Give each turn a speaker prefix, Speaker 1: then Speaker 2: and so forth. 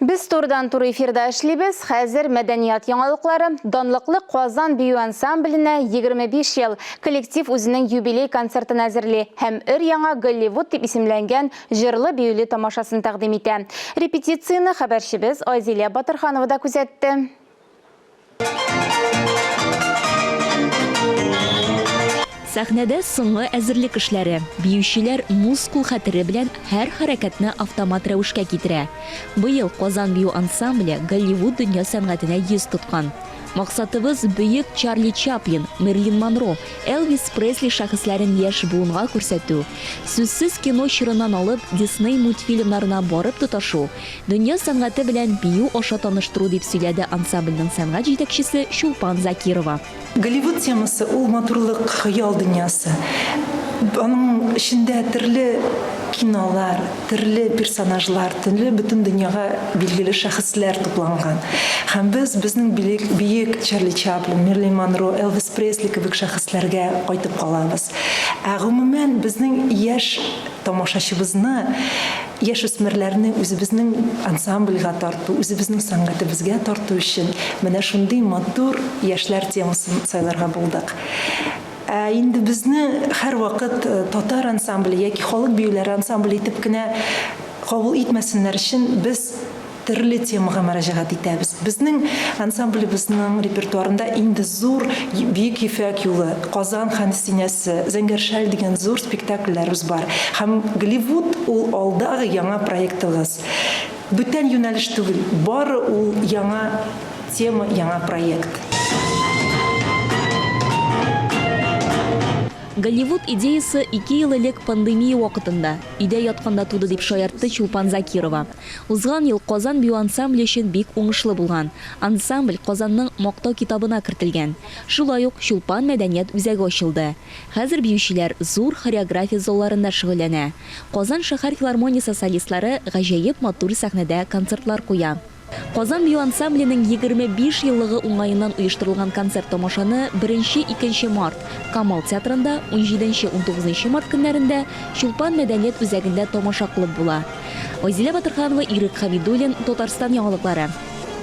Speaker 1: Без турыдан-туры эфирда эшлибез. Хәзер мәдәният яңалыклары. Данлыклы Казан бию ансамбленә 25 ел. Коллектив үзенең юбилей концертын әзерли һәм өр-яңа Голливуд дип исемләнгән җырлы-биюле тамашасын тәкъдим итә. Репетицияне хәбәрчебез Айзилә Батырханова да күзәтте.
Speaker 2: Сәхнәдә соңгы әзерлек эшләре. Биючеләр мускул хәтере белән һәр хәрәкәтне автомат рәвешкә китерә. Быел Казан бию ансамбле Голливуд дөнья сәнгатенә йөз тоткан. Максатыбыз, бөек Чарли Чаплин, Мерлин Монро, Элвис Пресли шәхесләрен яшь буынга күрсәтү, сүзсез кино чорыннан алып Дисней мультфильмнарына барып тоташу, Дөнья сәнгате белән бию аша таныштыру, дип сөйләде ансамбльнең сәнгать җитәкчесе Чулпан Закирова.
Speaker 3: Голливуд темасы, ул матурлык, хыял дөньясы. Аның эчендә төрле кинолар, төрле персонажлар, төрле бөтен дөньяга билгеле шәхесләр тупланган. Һәм без безнең бөек, бөек Чарли Чаплин, Мерлин Монро, Элвис Пресли кебек шәхесләргә кайтып калабыз. Ә гомумән, безнең яшь тамашачыбызны, яшүсмерләрне үзебезнең ансамбльгә тарту, үзебезнең сәнгатебезгә тарту өчен менә шундый матур яшьләр темасын сайларга булдык. Ә инде безне һәрвакыт татар ансамбле яки халык биюләре ансамбле итеп кенә кабул итмәсеннәр өчен без Төрле темага мөрәҗәгать итәбез. Безнең ансамблебезнең репертуарында инде зур Бөек Ефәк юлы, Казан хәнсинәсе, Зәңгәр шәл дигән зур спектакльләребез бар. Һәм Голливуд ул алдагы яңа проектыгыз. Бүтән юнәлеш түгел, бары ул яңа тема, яңа проект.
Speaker 2: Голливуд идеясе ике ел элек пандемия вакытында, өйдә ятканда туды, дип шаяртты Чулпан Закирова. Узган ел Казан бию ансамбле өчен бик уңышлы булган. Ансамбль Казанның Мактау китабына кертелгән. Шулай ук Чулпан мәдәният үзәге ачылды. Хәзер биючеләр зур хореография залларында шөгыльләнә. Казан шәһәр филармониясе солистлары гаҗәеп матур сәхнәдә концертлар куя. Казан бию ансамбленең 25 еллыгы уңаеннан оештырылган концерт-тамашаны беренче-икенче март, Камал театрында, унҗиденче-унтугызынчы март көннәрендә Чулпан мәдәният үзәгендә тамаша кылып була. Айзилә Батырханова, Ирек Хәмидуллин, Татарстан яңалыклары.